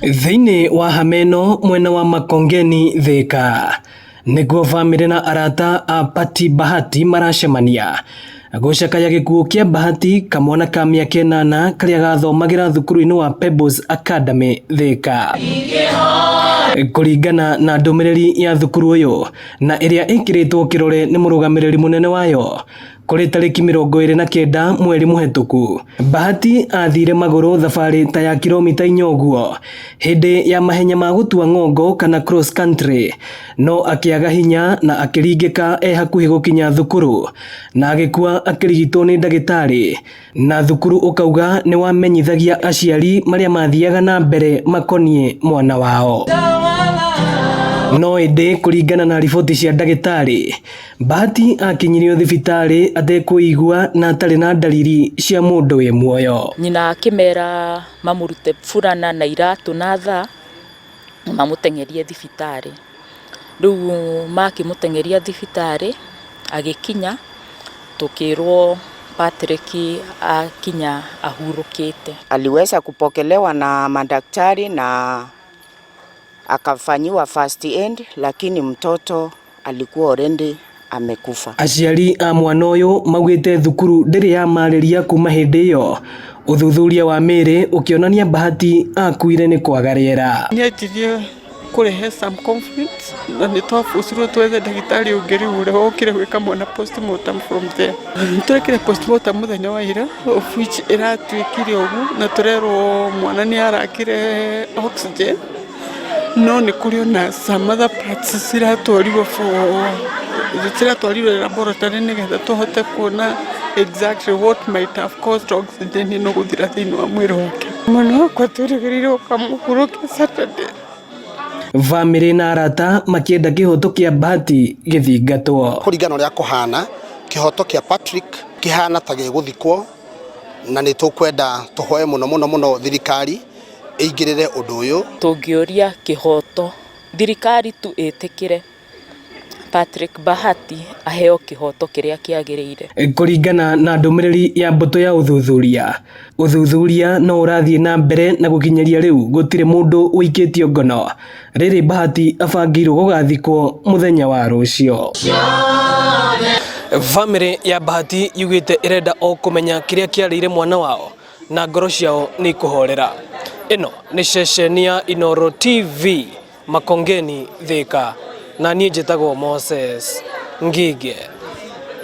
Thĩinĩ wa Hameno mwena wa Makongeni Thika nĩkuo bamĩrĩ na arata a Pati Bahati maracemania gũcakaya gĩkuũ kĩa Bahati kamwana ka mĩaka ĩnana karĩa gathomagĩra thukuru-inĩ wa Pebbles Academy Thika. Kũringana na ndũmĩrĩri ya thukuru ũyũ na ĩrĩa ĩkĩrĩtwo kĩrore nĩ mũrũgamĩrĩri mũnene wayo kũrĩ tarĩki 29 mweri mũhetũku Bahati athire magũrũ thabarĩ ta ya kilomita 4 ũguo hĩndĩ ya mahenya ma gũtua ng'ongo kana cross country no akĩaga hinya na akĩringĩka e hakuhĩ gũkinya thukuru na agĩkua akĩrigitwo nĩ ndagĩtarĩ na thukuru ũkauga nĩ wamenyithagia aciari marĩa mathiaga na mbere makoniĩ mwana wao. No ĩndĩ kũringana na riboti cia ndagĩtarĩ Bahati akinyirio thibitarĩ atekũigua na atarĩ na ndariri cia mũndũ wĩ muoyo. Nyina akĩmera mamũrute burana na iratũ na thaa mamũteng'erie thibitarĩ. Rĩu makĩmũteng'eria thibitarĩ agĩkinya tũkĩrwo Patrick akinya ahurũkĩte. Aliweza kupokelewa na madaktari na akafanyiwa first aid, lakini mtoto alikuwa already amekufa. Aciari a mwana ũyũ maugĩte thukuru ndĩrĩ yamarĩria kuma hĩndĩ ĩyo ũthuthuria wa mĩĩrĩ ũkĩonania Bahati akuire nĩ kwaga rĩera. Nĩanjirie kũrehe some conflict na nĩ twabucirwo twethe ndagĩtarĩ ũngĩ rĩu ũrĩa wokire gwĩka mwana postmortem from there. Twekire postmortem mũthenya wa ira of which ĩratuĩkire ũguo na tũrerwo mwana nĩ arakire oxygen no nĩ kũrĩ ona some other parts ciratwarirwo for ciratwarirwo laboratory nĩgetha tũhote kuona exactly what might have caused oxygen ĩno gũthira thĩinĩ wa mwĩrĩ wake. Mwana wakwa twĩrĩgĩrĩire ũkamũhurũkia Saturday. Bamĩrĩ na arata makĩenda kĩhoto kĩa Bahati gĩthingatwo. Kũringana ũrĩa kũhana kĩhoto kĩa Patrick kĩhana ta gĩgũthikwo na nĩ tũkwenda tũhoe mũno mũno mũno thirikari ĩingĩrĩre ũndũ ũyũ. Tũngĩũria kĩhoto thirikari tu ĩtĩkĩre Patrick Bahati aheo kĩhoto kĩrĩa kĩagĩrĩire. Kũringana na ndũmĩrĩri ya mbũtũ ya ũthuthuria, ũthuthuria no ũrathiĩ na mbere na gũkinyĩria rĩu gũtirĩ mũndũ ũikĩtio ngono. Rĩrĩ Bahati abangĩirwo gũgathikwo mũthenya wa rũciũ. Bamĩrĩ ya Bahati yugĩte ĩrenda o kũmenya kĩrĩa kĩarĩire mwana wao na ngoro ciao nĩ ikũhorera. Ĩno nĩ ceceni ya Inooro TV Makongeni Thika na niĩ njĩtagwo Moses Ngige.